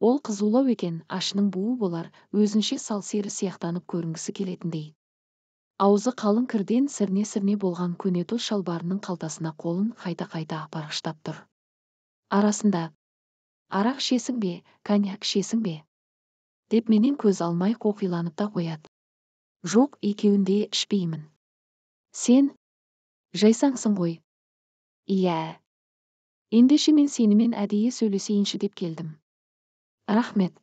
Ол қызулау екен, ашының буы болар, өзінше сал-сері сияқтанып көрінгісі келетіндей. Аузы қалың кірден сірне-сірне болған көнетоз шалбарының қалтасына қолын қайта-қайта апарғыштап тұр. Арасында: «Арақ ішесің бе, коньяк ішесің бе?» деп менен көз алмай қоқиланып та қояды. Жоқ, екеуін де ішпеймін. Сен жайсаңсың ғой. Иә. Ендеше мен сенімен әдейі сөйлесейінші деп келдім. Рахмет.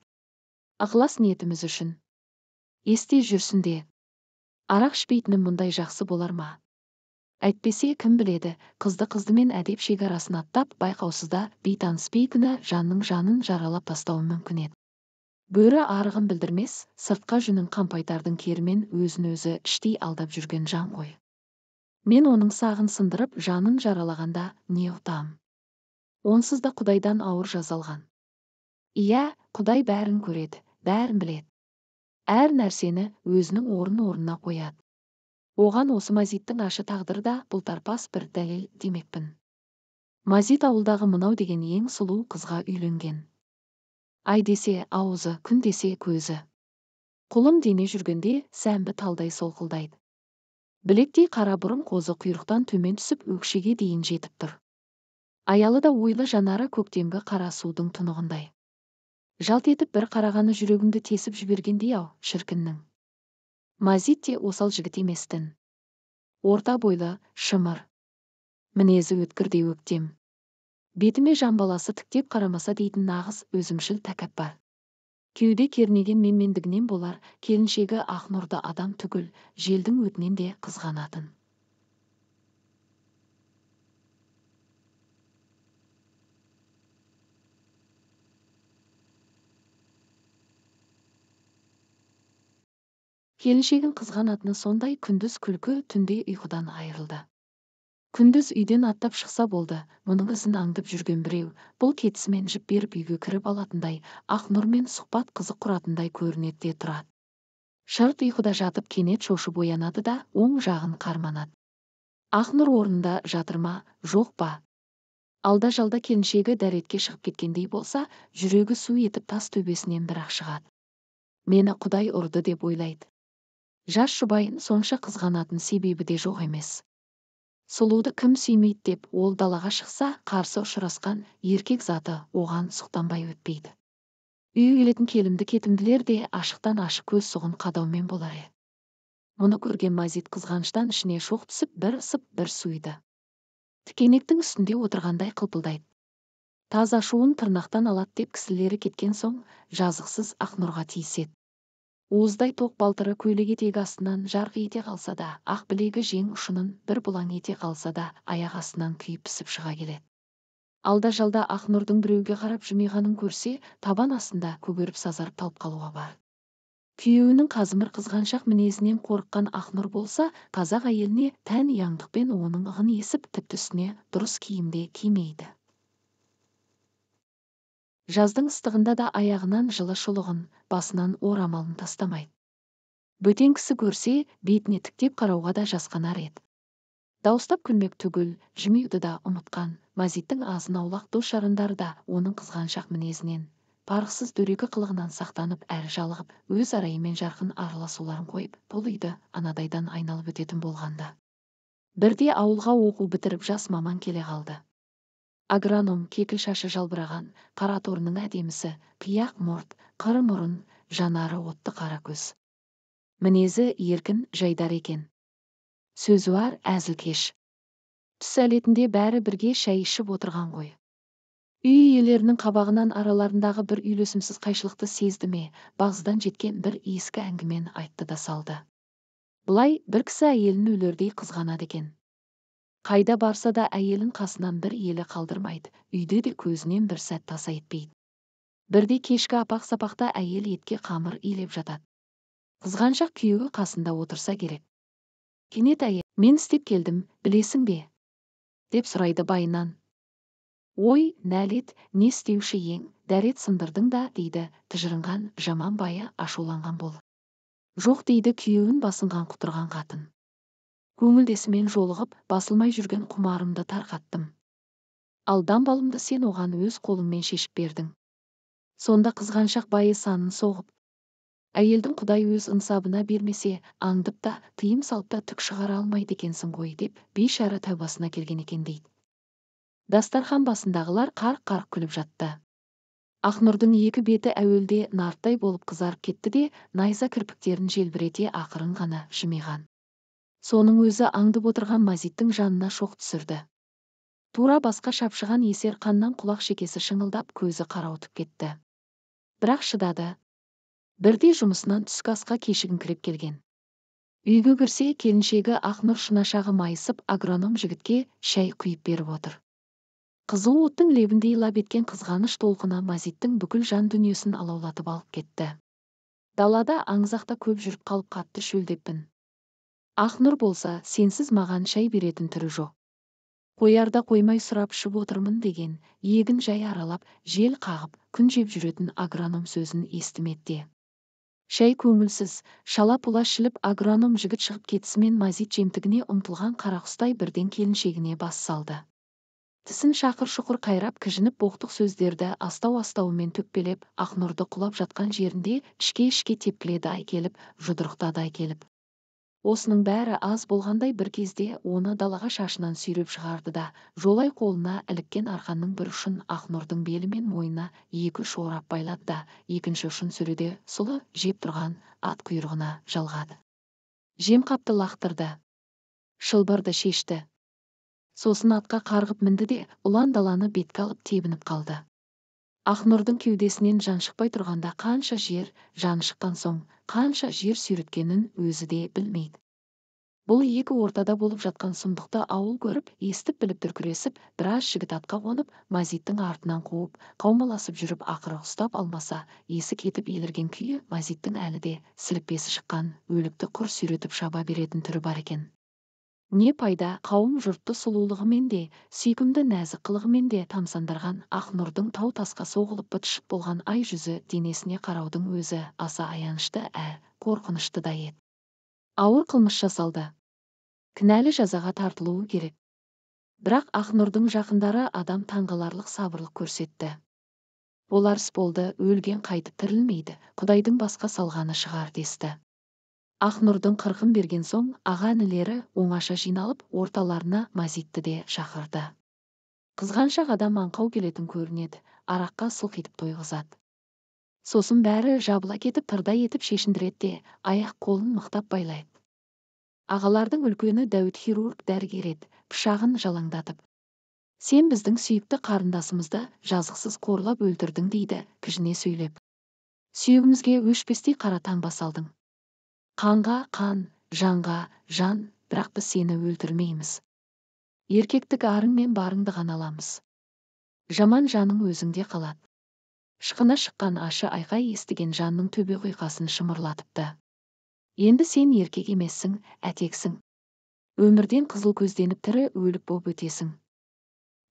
Ықылас ниетіміз үшін. Есте жүрсін де. Арақ ішпейтінім мұндай жақсы болар ма? Әйтпесе кім біледі, қызды-қыздымен әдеп шекарасын аттап, байқаусызда бейтаныс бейкүнә жанның жанын жаралап тастауы мүмкін еді. Бөрі арығын білдірмес, сыртқа жүнін қампайтардың керімен өзін-өзі іштей алдап жүрген жан ғой. Мен оның сағын сындырып, жанын жаралағанда не ұтам? Онсыз да Құдайдан ауыр жаза алған. Иә, Құдай бәрін көреді, бәрін біледі. Әр нәрсені өзінің орын-орнына қояды. Оған осы Мазиттің ашы тағдыры да бұлтарпас бір дәлел демекпін. Мазит ауылдағы мынау деген ең сұлу қызға үйленген. Ай десе аузы, күн десе көзі. Құлым дене жүргенде сәмбі талдай солқылдайды. Білектей қара бұрым қозы құйрықтан төмен түсіп өкшеге дейін жетіп тұр. Аялы да ойлы жанары көктемгі қара судың тұнығындай. Жалт етіп бір қарағаны жүрегіңді тесіп жібергендей-ау, шіркіннің. Мазит те осал жігіт еместін. Орта бойлы, шымыр. Мінезі өткір де өктем. Бетіме жан баласы тіктеп қарамаса дейтін нағыз өзімшіл тәкаппар. Кеуде кернеген менмендігінен болар, келіншегі Ақнұрды адам түгіл, желдің өтінен де қызғанатын. Келіншегін қызғанатыны сондай, күндіз күлкі, түнде ұйқыдан айырылды. Күндіз үйден аттап шықса болды, мұның ізін аңдып жүрген біреу, бұл кетісімен жіп беріп үйге кіріп алатындай, Ақнұрмен сұхбат қызық құратындай көрінеді де тұрады. Шырт ұйқыда жатып кенет шошып оянады да, оң жағын қарманады. Ақнұр орнында жатыр ма, жоқ па? Алда-жалда келіншегі дәретке шығып кеткендей болса, жүрегі су етіп тас төбесінен бір-ақ шығады. Мені Құдай ұрды деп ойлайды. Жас жұбайын сонша қызғанатын себебі де жоқ емес. Сұлуды кім сүймейді деп ол далаға шықса, қарсы ұшырасқан еркек заты оған сұқтанбай өтпейді. Үйге келетін келімді-кетімділер де ашықтан ашық көз сұғын қадаумен болар еді. Мұны көрген Мазит қызғаныштан ішіне шоқ түсіп, бір ысып, бір суиды. Тікенектің үстінде отырғандай қылпылдайды. Таз ашуын тырнақтан алады деп кісілері кеткен соң, жазықсыз Ақнұрға тиіседі. Уыздай тоқ балтыры көйлек етегі астынан жарқ ете қалса да, ақ білегі жең ұшының бір бұлаң ете қалса да, аяқ астынан күйіп пісіп шыға келеді. Алда-жалда Ақнұрдың біреуге қарап жымиғанын көрсе, табан астында көгеріп сазарып талып қалуға бар. Күйеуінің қазымыр қызғаншақ мінезінен қорыққан Ақнұр болса, қазақ әйеліне тән ұяңдықпен оның ығын есіп, тіпті үстіне дұрыс киімде кимейді. Жаздың ыстығында да аяғынан жылы шұлығын, басынан орамалын тастамайды. Бөтен кісі көрсе, бетіне тіктеп қарауға да жасқанар еді. Дауыстап күлмек түгіл, жымиюды да ұмытқан Мазиттің азын-аулақ дос-жарандары да оның қызғаншақ мінезінен, парықсыз дөрекі қылығынан сақтанып әрі жалығып, өз арайымен жарқын араласуларын қойып, бұл үйді анадайдан айналып өтетін болғанда. Бірде ауылға оқу бітіріп жас маман келе қалды. Агроном кекіл шашы жалбыраған, қара торының әдемісі, қияқ мұрт, қыр мұрын, жанары отты қара көз. Мінезі еркін, жайдар екен. Сөзуар, әзілкеш. Түс әлетінде бәрі бірге шай ішіп отырған ғой. Үй иелерінің қабағынан араларындағы бір үйлесімсіз қайшылықты сезді ме, бағзыдан жеткен бір ескі әңгімені айтты да салды. Былай бір кісі әйелін өлердей қызғанады екен. Қайда барса да әйелін қасынан бір елі қалдырмайды, үйде де көзінен бір сәт таса етпейді. Бірде кешкі апақ-сапақта әйел етке қамыр илеп жатады. Қызғаншақ күйеуі қасында отырса керек. Кенет әйел, мен істеп келдім, білесің бе? Деп сұрайды байынан. Ой, нәлет, не істеуші ең, дәрет сындырдың да, дейді тыжырынған жаман байы ашуланған болып. Жоқ, дейді күйеуін басынған құтырған қатын. Көңілдесімен жолығып, басылмай жүрген құмарымды тарқаттым. Ал дамбалымды сен оған өз қолыңмен шешіп бердің. Сонда қызғаншақ байы санын соғып, әйелдің Құдай өз ынсабына бермесе, аңдып та, тыйым салып та түк шығара алмайды екенсің ғой деп, бейшара тәубасына келген екен дейді. Дастархан басындағылар қарқ-қарқ күліп жатты. Ақнұрдың екі беті әуелде нарттай болып қызарып кетті де, найза кірпіктерін желбірете ақырын ғана жымиған. Соның өзі аңдып отырған Мазиттің жанына шоқ түсірді. Тура басқа шапшыған есер қаннан құлақ шекесі шыңылдап, көзі қарауытып кетті. Бірақ шыдады. Бірде жұмысынан түскі асқа кешігіңкіреп келген. Үйге кірсе, келіншегі Ақнұр шынашағы майысып, агроном жігітке шәй құйып беріп отыр. Қызу оттың лебіндей лап еткен қызғаныш толқыны Мазиттің бүкіл жан дүниесін алаулатып алып кетті. Далада аңызақта көп жүріп қалып қатты шөлдеппін. Ақнұр болса, сенсіз маған шәй беретін түрі жоқ. Қоярда қоймай сұрап ішіп отырмын деген, егін жай аралап, жел қағып, күн жеп жүретін агроном сөзін естімеді де. Шәй көңілсіз, шала-пұла ішіліп, агроном жігіт шығып кетісімен Мазит жемтігіне ұмтылған қарақұстай бірден келіншегіне бас салды. Тісін шақыр-шұқыр қайрап, кіжініп боқтық сөздерді астау-астауымен төкпелеп, Ақнұрды құлап жатқан жерінде ішке-ішке тепкіледі ай келіп, жұдырықтады ай келіп. Осының бәрі аз болғандай бір кезде оны далаға шашынан сүйреп шығарды да, жолай қолына іліккен арқанның бір ұшын Ақнұрдың белі мен мойнына екі-үш орап байлады да, екінші ұшын сөреде сұлы жеп тұрған ат құйрығына жалғады. Жемқапты лақтырды. Шылбырды шешті. Сосын атқа қарғып мінді де, ұлан даланы бетке алып тебініп қалды. Ақнұрдың кеудесінен жан шықпай тұрғанда қанша жер жан шыққан соң, қанша жер сүйреткенін өзі де білмейді. Бұл екі ортада болып жатқан сұмдықты ауыл көріп, естіп біліп дүркіресіп, біраз жігіт атқа қонып, Мазиттің артынан қуып, қаумаласып жүріп ақыры ұстап алмаса, есі кетіп елірген күйі Мазиттің әлі де сілікпесі шыққан өлікті құр сүйретіп шаба беретін түрі бар екен. Не пайда, қауым жұртты сұлулығымен де, сүйкімді нәзік қылығымен де тамсандырған Ақнұрдың тау тасқа соғылып быт-шыт болған ай жүзі денесіне қараудың өзі аса аянышты қорқынышты да еді. Ауыр қылмыс жасалды. Кінәлі жазаға тартылуы керек. Бірақ Ақнұрдың жақындары адам таңғаларлық сабырлық көрсетті. Болар іс болды, өлген қайтып тірілмейді, Құдайдың басқа салғаны шығар десті. Ақнұрдың қырқын берген соң, аға-інілері оңаша жиналып, орталарына Мазитті де шақырды. Қызғаншақ адам аңқау келетін көрінеді, араққа сылқитып тойғызады. Сосын бәрі жабыла кетіп тырдай етіп шешіндіреді де, аяқ қолын мықтап байлайды. Ағалардың үлкені Дәуіт хирург дәрігер еді, пышағын жалаңдатып. Сен біздің сүйікті қарындасымызды жазықсыз қорлап өлтірдің дейді, кіжіне сөйлеп. Сүйегімізге өшпестей қара таңба салдың. Қанға қан, жанға жан, бірақ біз сені өлтірмейміз. Еркектік арың мен барыңды ғана аламыз. Жаман жаның өзіңде қалады. Шықына шыққан ашы айқай естіген жанның төбе құйқасын шымырлатыпты. Енді сен еркек емессің, әтексің. Өмірден қызыл көзденіп тірі өлік боп өтесің.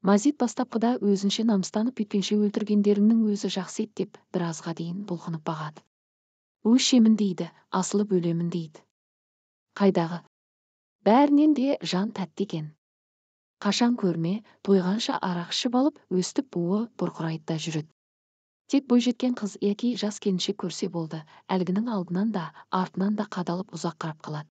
Мазит бастапқыда өзінше намыстанып бүйткенше өлтіргендеріңнің өзі жақсы ет деп біразға дейін бұлқынып бағады. Өшемін дейді, асылып өлемін дейді. Қайдағы? Бәрінен де жан тәтті екен. Қашан көрме, тойғанша арақ ішіп алып, өстіп буы бұрқырайды да жүреді. Тек бойжеткен қыз яки жас келіншек көрсе болды, әлгінің алдынан да, артынан да қадалып ұзақ қарап қалады.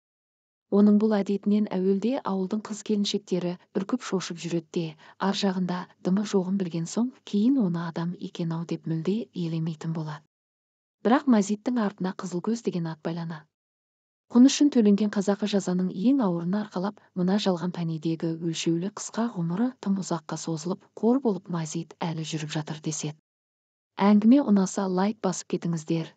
Оның бұл әдетінен әуелде ауылдың қыз келіншектері үркіп шошып жүреді де, ар жағында дымы жоғын білген соң, кейін оны адам екен-ау деп мүлде елемейтін болады. Бірақ Мазиттің артына Қызылкөз деген ат байлана. Құн үшін төленген қазақы жазаның ең ауырын арқалап, мына жалған пәнидегі өлшеулі қысқа ғұмыры тым ұзаққа созылып, қор болып Мазит әлі жүріп жатыр деседі. Әңгіме ұнаса лайк басып кетіңіздер.